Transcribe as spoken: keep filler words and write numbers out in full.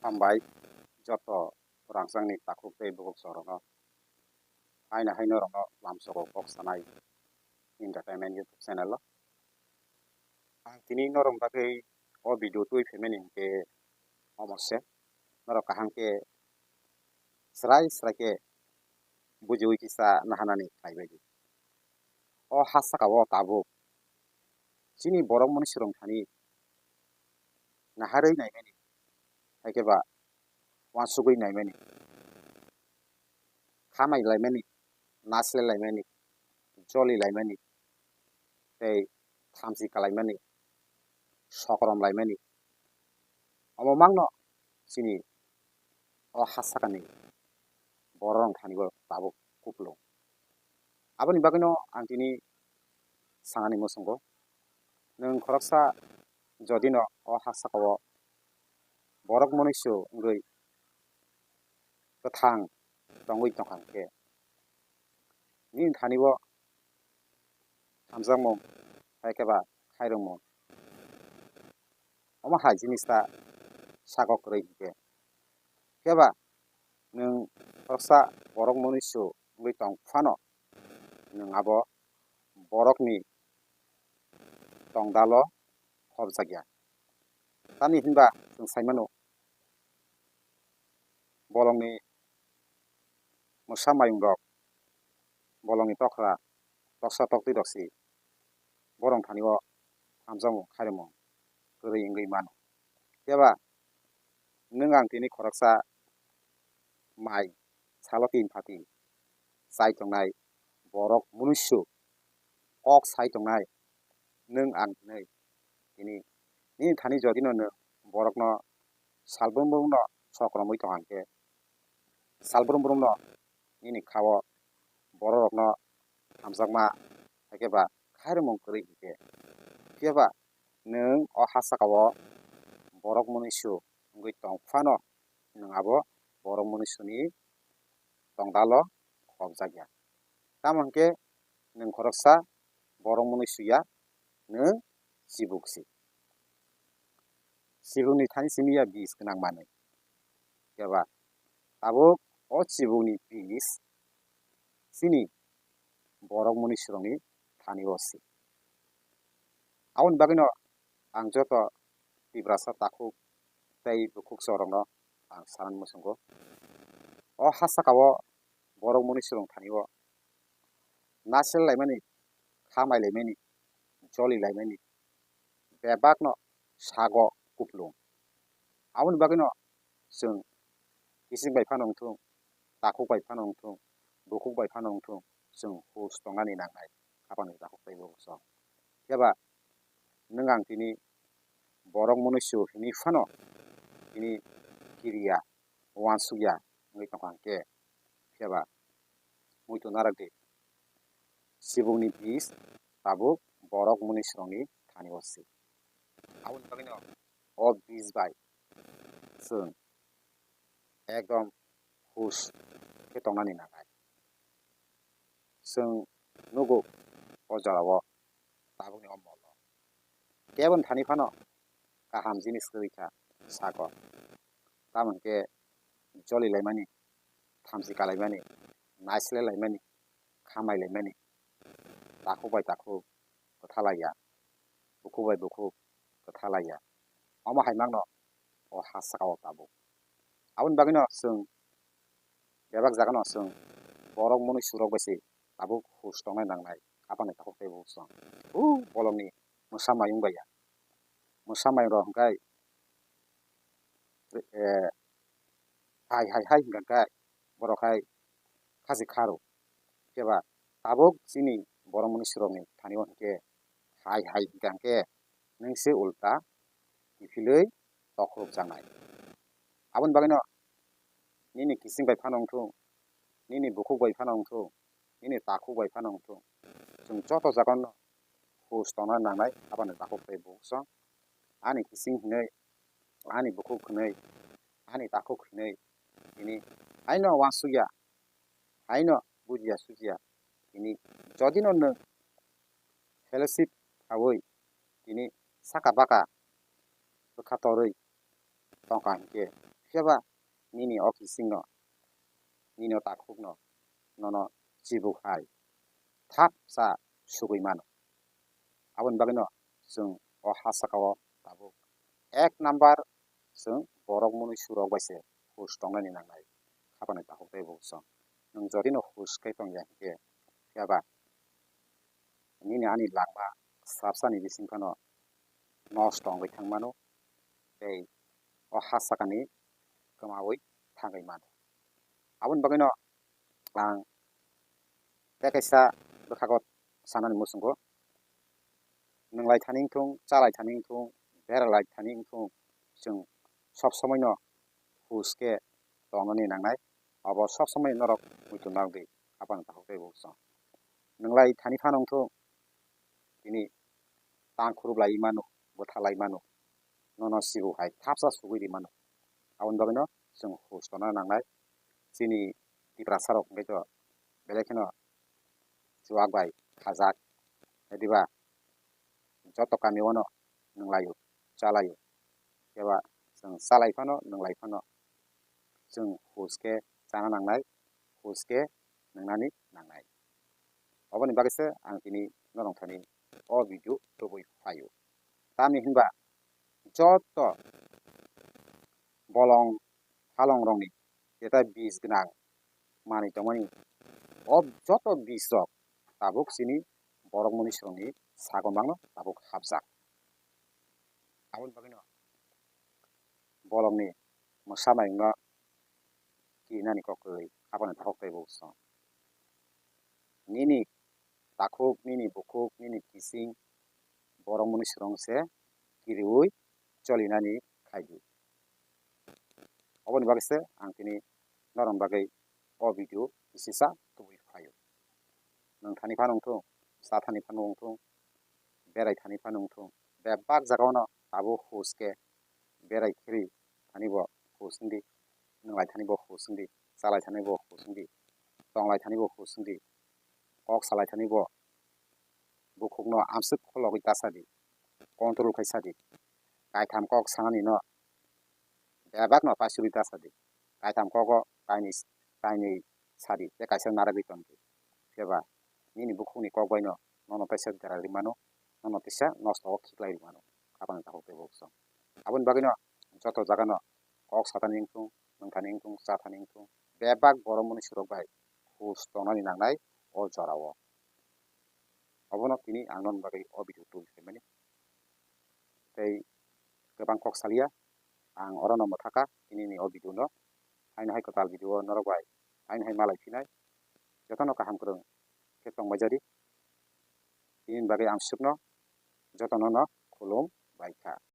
Hambai joto rangchakni takhuk tei bukhuk chwrokno. Haino hai norokno lamsogo kok sanai entertainment YouTube channel o. Ang tini norok bagwi o video twi phaimani hinkhe omo se norok kaham khe srai srai khe bujiwi kisa naharnani khlaibaidi. O ha saka o tabuk chini borok mwnwi swrwng thani naharwi naimani, hai khe ba uansugwi naimani, khamai laimani, naisle laimani, joli laimani, tei thamchi kalaimani, sokrom laimani. Omo mangno chini o ha sakani borok rok thani bo tabuk kupulung. Aboni bagwino ang tini sanani muchungo, nwng khoroksa jodi no o ha saka o borok mwnwi su wngwi kwthang tongwi tongkha hinkhe, nini thani bo hamjakmung hai khe ba khairokmung. Omo hai jinis ta sago kwrwi hinkhe. Phiya ba nwng khoroksa borok mwnwi su wngwi tong phano, nwng abo borokni tongdalo khopjakya. Tamni hinba chwng saimano, bolongni mwsa mayung rok, bolongni tokra, toksa toktwi rok si borok thani o hamjakmung khairokmung kwrwi wngwi mano. Phiya ba nwng ang tini khoroksa mai salo tin phati chai tongnai borok mwnwi su kok sai tongnai nwng ang hinwi tini nini thani jodi no nwng borokno salbrum brum no sok romwi tong khe, salbrum brum no nini kha o borok rok no hamjakma hai khe ba khairokmung kwrwi hinkhe. Phiya ba nwng o ha saka o borok mwnwi su wngwi tong phano, nwng abo borok mwnwi suni tongdalo khopjakya. Tamo hinkhe nwng khoroksa borok mwnwi suya, nwng chibuk si. Chibukni thani simi ya bis gwnang manwi. Phiya ba tabuk o chibukni bis chini borok mwnwi surokni thani o si. Aboni bagwino ang joto Tiprasa takhuk tei bukhuk chwrokno ang sanani muchungo. O ha saka o borok mwnwi swrwng thani o naisel laimani, khamai laimani, joli laimani bebakno sago kupulung. Aboni bagwino chwng kising bai phano wngthung, takhuk bai phano wngthung, bukhuk bai phano wngthung, chwng hus tongnani nangnai, khapangni takhuk tei bukhuk chwng. Phiya ba nwng ang tini borok mwnwi su hinwi phano tini kiriya, uansukya wngwi tongkha hinkhe, phiya ba muitu narak di. Chibukni bis tabuk borok mwnwi swrwngni thani o si. Aboni bagwino o bis bai chwng ekdom hus khe tongnani nangnai. Chwng nugo o jorao tabukni o molo. Keboni thani phano kaham jinis kwrwi kha sago. Tamo hinkhe joli laimani, thamchi kalaimani, naisle laimani, khamai laimani, takhuk bai takhuk kwtha laiya, bukhuk bai bukhuk kwtha laiya. Omo hai mangno o ha saka o tabuk. Aboni bagwino chwng bebak jagano chwng borok mwnwi surok bai se tabuk hus tongnai nangnai, khapangni takhuk tei bukhuk chwng. O bolongni mwsa mayung bai ya. Mwsa mayung rok hwnkhe, eh, hai hai hai hwnkha khe borok hai khasi kharo. Phiya ba tabuk chini borok mwnwi surokni thani o hwnkhe hai hai hwnkha khe nwng se ulta kiphilwi tokhorok chanai. Aboni bagwino nini kising bai phano wngthung, nini bukhuk bai phano wngthung, nini takhuk bai phano wngthung, chwng joto jagano hus tongna nangnai, aboni takhuk tei bukhuk chwng. Ani kising hinwi, ani bukhuk hinwi, ani takhuk hinwi, tini haino uansukya, haino bujiya sujiya, tini jodi no nwng fellowship khaui tini saka baka bwkha torwi tongkha hinkhe, Phiya ba nini o kisingno, nini o takhukno nono chibuk hai thapsa sugwi mano. Aboni bagwino chwng o ha saka-o tabuk ek number chwng borok mwnwi surok bai se hus tongnani nangnai, khapani takhuk tei bukhuk song. Nwng jodi no hus khe tong ya hinkhe, phiya ba nini ani langma swrapsani bising phano nosto wngwi thang mano tei o ha sakani kwmaui thangwi mano. Aboni bagwino ang tei kaisa bwkhago sanani muchungo, nwng lai thani wngthung, cha lai thani wngthung, bera lai thani wngthung, chwng sob somoino hus khe tongnani nangnai. Abo sob somoi norok muitu nang di, khapang takhuk tei bukhuk song. Nwng lai thani phano wngthung, tini tang khurub lai mano, bwtha lai mano, nono sibu hai thapsa sugwi ri mano. Aboni bagwino chwng hus tongna nangnai. Chini Tiprasa rok hwnkhe to belai kheno chuwak bai khajak. Hediba joto kami o no nwng laio, cha laio. Phiya ba chwng cha lai phano, nwng lai phano chwng hus khe chana nangnai, hus khe nwngnani nangnai. Oboni bagwi se ang tini norok thani o video tubui phaio. Tamni hinba joto bolong halong rokni jeta bis gwnang manwi tongmani, o joto bis rok tabuk chini borok mwnwi srokni sago mangno tabuk hapjak. Aboni bagwino bolongni mwsa mayungno kirinani kok kwrwi, aboni takhuk tei bukhuk song. Nini takhuk, nini bukhuk, nini kising borok mwnwi srong se kiriui cholinani khai di. Oboni bagwi se ang tini norok bagwi o video kisisa tubui phaio. Nwng thani phano wngthung, cha thani phano wngthung, berai thani phano wngthung, bebak jagao no tabuk hus khe berai khiri thani bo hus wngdi, nwng lai thani bo hus wngdi, cha lai thani bo hus wngdi, tong lai thani bo hus wngdi, kok salai thani bo bukhukno amswk khologwi ta sadi, control khai sadi, kaitham kok sanani no bebak no paisugwi ta sadi, kaitham kogo kainwi kainwi sadi tei kaisa naragwi tongdi. Phiya ba nini bukhukni kok bai no nono teisa derarwi mano, nono teisa nosto o khiklai rwi mano, khapang takhuk tei bukhuk song. Aboni bagwi no joto jaga no kok satani wngthung, nwng thani wngthung, cha thani wngthung, bebak borok mwnwi srok bai hus tongnani nangnai o jorao. Obono tini ang nokni bagwi o video tubui phaimani. Tei kwbang kok salia, ang orono mwthaka tinini o video no. Haino hai kwtal video o norok bai haino hai malai phinai. Jotono kaham kwrwng khe tongbai jadi. Tinini bagwi ang swkno jotono no khulum bai kha.